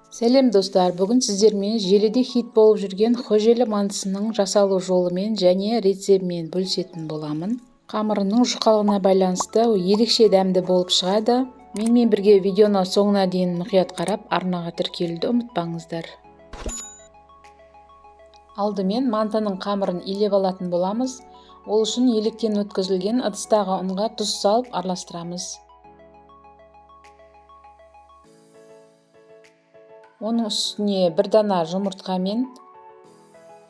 Сәлем, достар! Бүгін сіздермен желіде хит болып жүрген Хожелі мантысының жасалу жолымен және рецебімен бөлісетін боламын. Қамырының жұқалығына байланысты ерекше дәмді болып шығады. Менімен бірге видеоны соңына дейін мұқият қарап, арнаға тіркелуді ұмытпаңыздар. Алдымен мантының қамырын илеп алатын боламыз. Ол үшін електен өткізілген ыдыстағы ұнға тұз салып араластырамыз. Оның үстіне бір дана жұмыртқа мен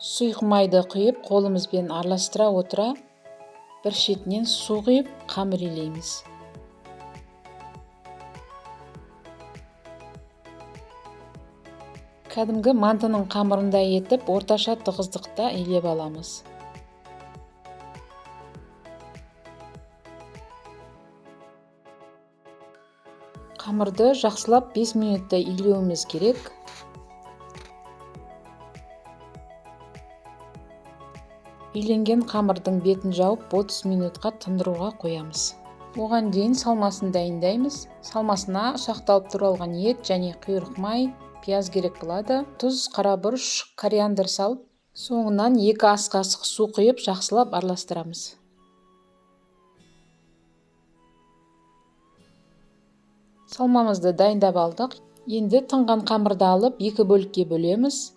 сұйық майды құйып, қолымызбен араластыра отыра, бір шетінен су құйып, қамыр илейміз. Кәдімгі мантының қамырындай етіп, орташа тығыздықта илеп аламыз. Қамырды жақсылап 5 минуттай илеуіміз керек. Иленген қамырдың бетін жауып, 30 минутқа тындыруға қоямыз. Оған дейін салмасын дайындаймыз. Салмасына ұсақталып туралған ет және құйрық май, пияз керек болады. Тұз, қара бұрыш, кориандр салып, соңынан 2 ас қасық су құйып, жақсылап араластырамыз. Салмамызды дайындап алдық. Енді тынған қамырды алып, 2 бөлікке бөлеміз.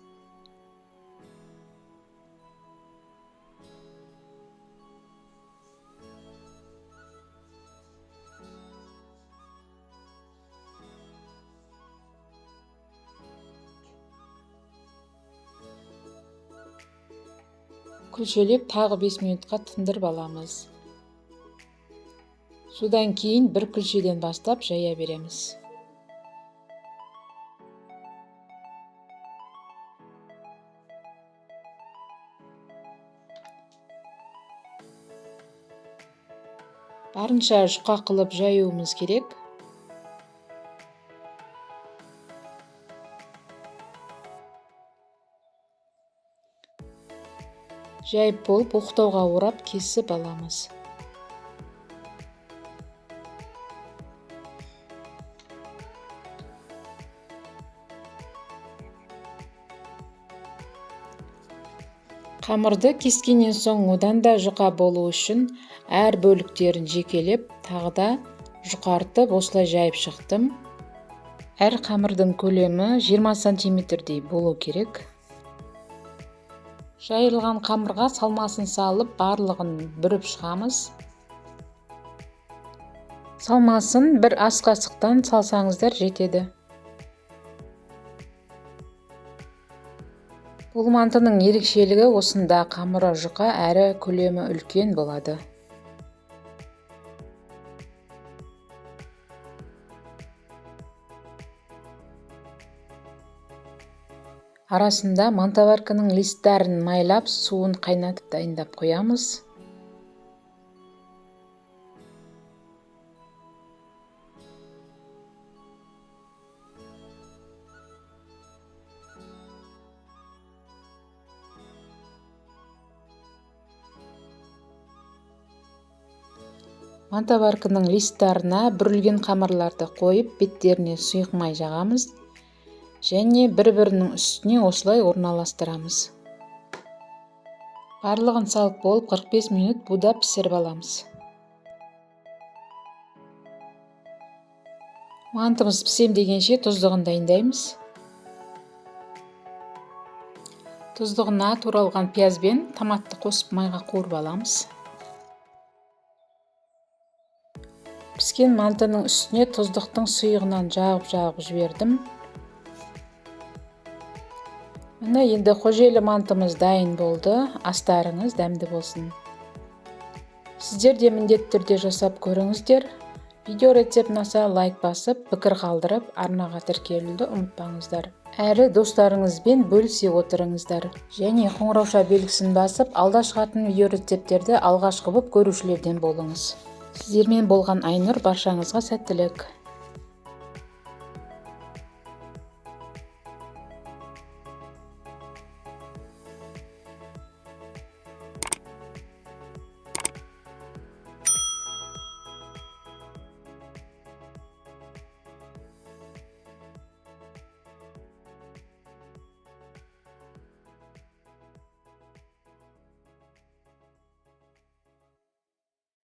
Күлшелеп тағы 5 минутқа тындырып аламыз. Содан кейін бір күлшеден бастап жая береміз. Барынша жұқа қылып жаюымыз керек. Жайып болып, оқтауға орап кесіп аламыз. Қамырды кескеннен соң одан да жұқа болу үшін әр бөліктерін жекелеп, тағы да жұқартып, осылай жайып шықтым. Әр қамырдың көлемі 20 сантиметрдей болу керек. Жайылған қамырға салмасын салып, барлығын бүріп шығамыз. Салмасын бір ас қасықтан салсаңыздар жетеді. Бұл мантының ерекшелігі осында: қамыры жұқа әрі көлемі үлкен болады. Арасында мантоварканың листтарын майлап, суын қайнатып дайындап қоямыз. Мантоварканың листтарына бүрілген қамырларды қойып, беттеріне сұйық май жағамыз және бір-бірінің үстіне осылай орналастырамыз. Барлығын салып болып, 45 минут буда пісіріп аламыз. Мантымыз пісем дегенше тұздығын дайындаймыз. Тұздығына туралған пияз бен томатты қосып майға қуырып аламыз. Піскен мантының үстіне тұздықтың сұйығынан жағып-жағып жібердім. Міне, енді Хожелі мантымыз дайын болды. Астарыңыз дәмді болсын. Сіздер де міндетті түрде жасап көріңіздер. Видео рецепт ұнаса, лайк басып, пікір қалдырып, арнаға тіркелуді ұмытпаңыздар. Әрі достарыңызбен бөлісе отырыңыздар. Және қоңырауша белгісін басып, алда шығатын видео рецепттерді алғашқы боп көрушілерден болыңыз. Сіздермен болған Айнұр, баршаңызға сәттілік.